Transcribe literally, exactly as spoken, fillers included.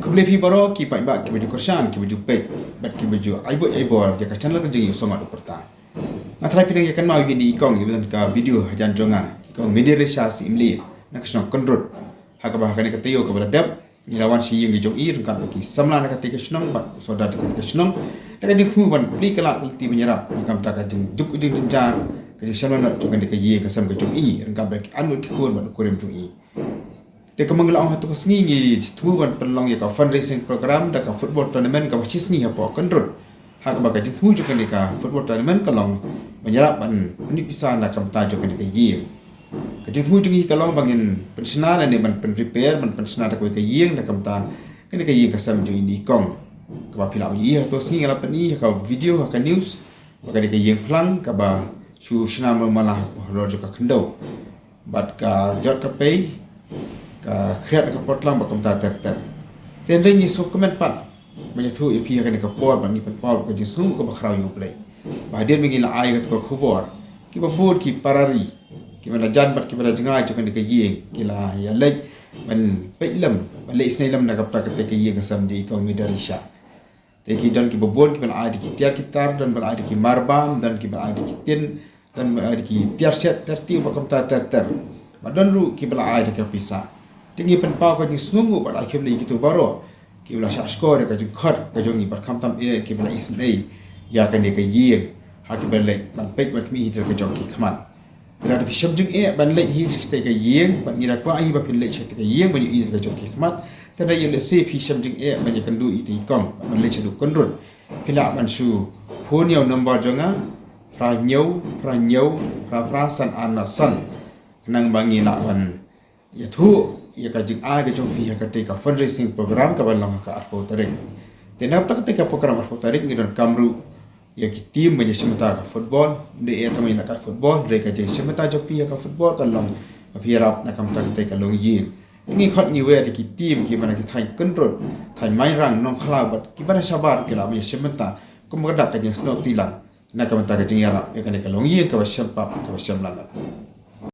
Khublei phi baroh ki paidbah kiba ju kyrshan, kiba ju peit bad kiba ju ai buit ai bor ïa ka channel ka jong i Song Adu Pyrta. Nga trai phi nang ïa kynmaw ïa kane i kong iba don ka video hajan jong nga, i kong Midirisha Syiemlieh na ka shnong Kyndrut. Ha kaba ha kane ka taïew kaba la dep ngi la wan sha ïing ka jong i ryngkat bad ki samla na katei ka shnong bad u sordar jong katei ka shnong da ka jingthmu ban plie kylla ka lynti ban ïarap na ka bynta ka jingjuk ka jingjynjar, ka jingshem lanot jong kane ka ïing ka sem ka jong i ryngkat bad ki arngut ki khun bad u kurim jong i. Te kumba ngi la ong, hato ka sngi ngi thmu ban pynlong ïa ka fundraising program da ka football tournament kaba shisngi hapoh Kyndrut. Ha kaba ka jingthmu jong kane ka football tournament ka long ban ïarap ban pynmih pisa na ka bynta jong kane ka ïing. Ka jingthmu jong ngi ka long ba ngin pynshna lane ban pynrepair, ban pynshna da kawei ka ïing na ka bynta kane ka ïing ka sem jong i kong. Kaba phi lah ban ïohi, hato ka sngi nga la pyni ha ka video, ha ka news, ba kane ka ïing phlang kaba shu shna mala halor jong ka khyndew bad ka jot ka pei, ka khriat ka por tlang bad kumta ter ter. Te hynrei ngi sngewkmen pat ban ïathuh ïa phi ha kane ka por bad ngi pynpaw ka jingsngewnguh kaba khraw ïa U Blei ba hadien ba ngi la ai kata ka khubor, kiba bun ki para ri, kiba la jan bad kiba la jngai jong kane ka ïing ki la ïaleit ban peit lem, ban leit isynei lem na ka bynta kata ka ïing ka sem jong i kong Midirisha. Te ki don kiba bun kiba la ai da ki tiar ki tar, don ba la ai da ki marbam, don kiba la ai da ki tin, don ba la ai da ki tiar shet, tiar tiew bad kumta ter ter. Bad don ruh kiba la ai da ka pisa. Te ngi pynpaw ka jingsngewnguh bad ai khublei ïa kito baroh kiba la shah shkor ïa ka jingkhot ka jong ngi bad khamtam eh kiba la isynei ïa kane ka ïing ha kiba la leit ban peit ban khmih hi da ka jong ki khmat. Te lada phi shem jingeh ban leit hi sha katei ka ïing, bad ngi da kwah hi ba phin leit sha katei ka ïing ban ïohi da ka jong ki khmat. Te lada ïa lehse phi shem jingeh ban ïakynduh ïa itei i kong ban leit shaduh Kyndrut, phi lah ban shu phone ïa u number jong nga, phra hynñiew phra hynñiew phra phra san ar nod san. Khnang ba ngi lah ban ïathuh ïa ka jingai ka jong phi ha katei ka fundraising program kaba long ha ka arphew tarik. Te na ka bynta katei ka program arphew tarik ngi donkam ruh ïa ki team ban ïashim bynta ka football. Ym dei eh tang ban ïalehkai football, hynrei ka jingshim bynta jong phi ha ka football ka long ba phi ïarap na ka bynta katei ka longïing. Te ngi khot ngi wer ïa ki team kiba na ki thaiñ Kyndrut, thaiñ Mairang, Nongkhlaw bad kiba na shabar ki lah ban ïashim bynta kum ka dak ka jingsnoh kti lang na ka bynta ka jingïarap ïa kane ka longïing kaba shem pap kaba shem lanot.